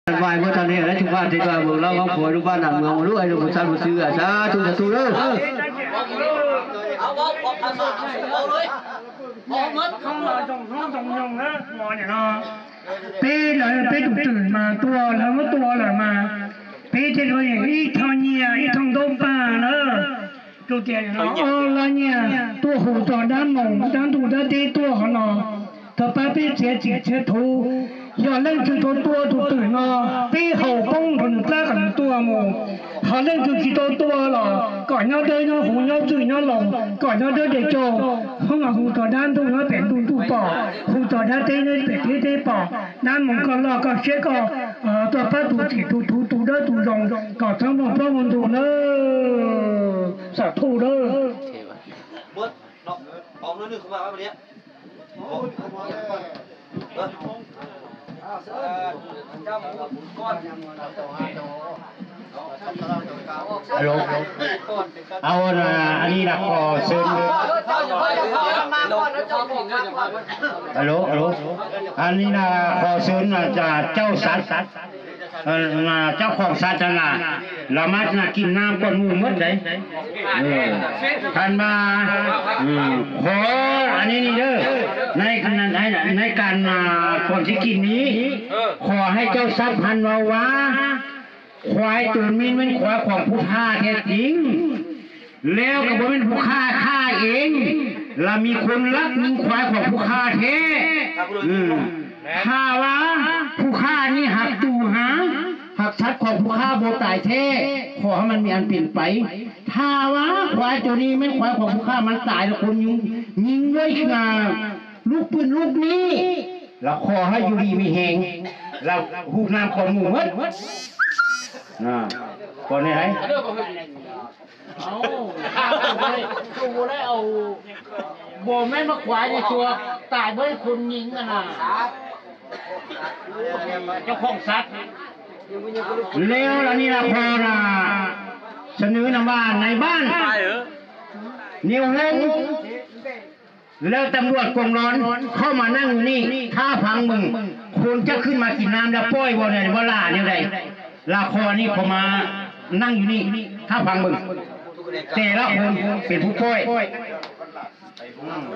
ໄຫວ້ເມື່ອທ່ານນີ້ ໃຫ້ທຸກບ້ານທີ່ວ່າເມືອງລາວ ຄອບຄົວ ລູກບ້ານນາເມືອງ ມາລຸໃຫ້ລູກບຸນຊາດບຸນເຊື່ອ ສາທຸ ສາທຸເດີ. ເອົາ ເວົ້າ ເວົ້າ ເວົ້າເລີຍ ເອົາໝົດ ເຮົາມາຈອງ ເຮົາຈອງຍົງເດີ ໝໍນີ້ເນາະ ເປເລີຍ ເປຕຸກຕື່ນມາຕົວເລີຍ ມາຕົວເລີຍ ມາ ເປເຈໂລຍ ອີ່ທອງເຍຍ ອີ່ທອງໂດມປາເລີຍ ລູກເຈໂລຍ ເອົາລະເຍຍ ຕົວຫູຕໍ່ດ້ານໝົງ ດ້ານດູດ້ານເຕຕົວເຂົາເນາະ ຕໍ່ໄປເປເສຍຈິດເສຍໂທ ຢອດເລັ່ງຄືຕົວຕົວຕຸກຕື່ນເນາະ ເປເຮົາປ້ອງເພິ່ນຕາກັນຕົວໝູ່ ເຮົາເລັ່ງຄືຂີ້ຕົວຕົວເນາະ ກໍຍອດເດີຍອດຫູຍອດຈື່ຍອດຫຼອງ ກໍຍອດເດີຍເດໂຈ ເຮົາຫູຕໍ່ດ້ານດູເນາະ ເປັນດູຕູປອກ ຫູຕໍ່ດ້ານເຕເນາະ ເປັນເຕເຕປອກ ດ້ານໝົງກໍຫຼອກກໍເຊຍກໍ ເອີ ຕົວປ້າຕູຈີ່ຕູທູຕູເດີຕູຢອງ ກໍທັງໝົດພວກມັນດູເດີ ສາທຸເດີ. ເບິດເນາະ ອອກໜ່ວຍໜຶ່ງເຂົ້າມາໄວ້ບັດນີ້ ເອົາລະ ອັນນີ້ລະຂໍເຊີນ ອາໂລ ອາໂລ ອັນນີ້ລະຂໍເຊີນ ອາ ເຈົ້າສັດ ເອີ ເຈົ້າຂອງສັດຫັ້ນນະ ລະມາກິນນ້ຳກ່ອນໝູ່ໝົດເດ້ ເອີ ທ່ານວ່າ ເອີ ຂໍອັນນີ້ນີ້ເດີ ໃນ ໃນ ໃນການ ອ່າ ກ່ອນຊິກິນນີ້ ຂໍໃຫ້ເຈົ້າສັດຫັ້ນເວົ້າວ່າ ຄວາຍໂຕນີ້ແມ່ນຄວາຍຂອງຜູ້ຂ້າແທ້ຈິງ ແລ້ວກໍບໍ່ແມ່ນຜູ້ຂ້າຂ້າເອງ ລະມີຄົນລັກຍິງຄວາຍຂອງຜູ້ຂ້າແທ້. ອືມ ຖ້າວ່າຜູ້ຂ້ານີ້ຮັກຕູຫາ ຮັກສັດຂອງຜູ້ຂ້າບໍ່ຕາຍແທ້ ຂໍໃຫ້ມັນມີອັນເປັນໄປ. ຖ້າວ່າຄວາຍໂຕນີ້ແມ່ນຄວາຍຂອງຜູ້ຂ້າ ມັນຕາຍແລ້ວຄົນຍິງ ຍິງດ້ວຍ ອ່າ ລູກປືນລູກນີ້ ລະຂໍໃຫ້ຢູ່ດີມີແຮງ ລະຫູບນ້ຳກ່ອນໝູ່ໝົດ. ອ່າ ກ່ອນໄດ້ໃດ ເອົາ ຄືບໍ່ໄດ້ເອົາ ບໍ່ແມ່ນມາຄວາຍໃນຕົວ ຕາຍເບິດຄົນຍິງຫັ້ນນະ ເຈົ້າຂອງສັດ. ແລ້ວລະນີ້ລະ ຂໍລະສະເໜີນຳວ່າໃນບ້ານ ແນວໂຮງ ແລ້ວຕຳຫຼວດກົງລອນເຂົ້າມານັ່ງຢູ່ນີ້ ຖ້າຟັງເບິ່ງ ຄົນຈະຂຶ້ນມາກິນນ້ຳແລ້ວປ່ອຍບໍ່ແນວ ບໍ່ຫຼ້າແນວໃດ ລະຂໍນີ້ເຂົາມານັ່ງຢູ່ນີ້ ຖ້າຟັງເບິ່ງ ແຕ່ລະຄົນເປັນຜູ້ປ່ອຍ.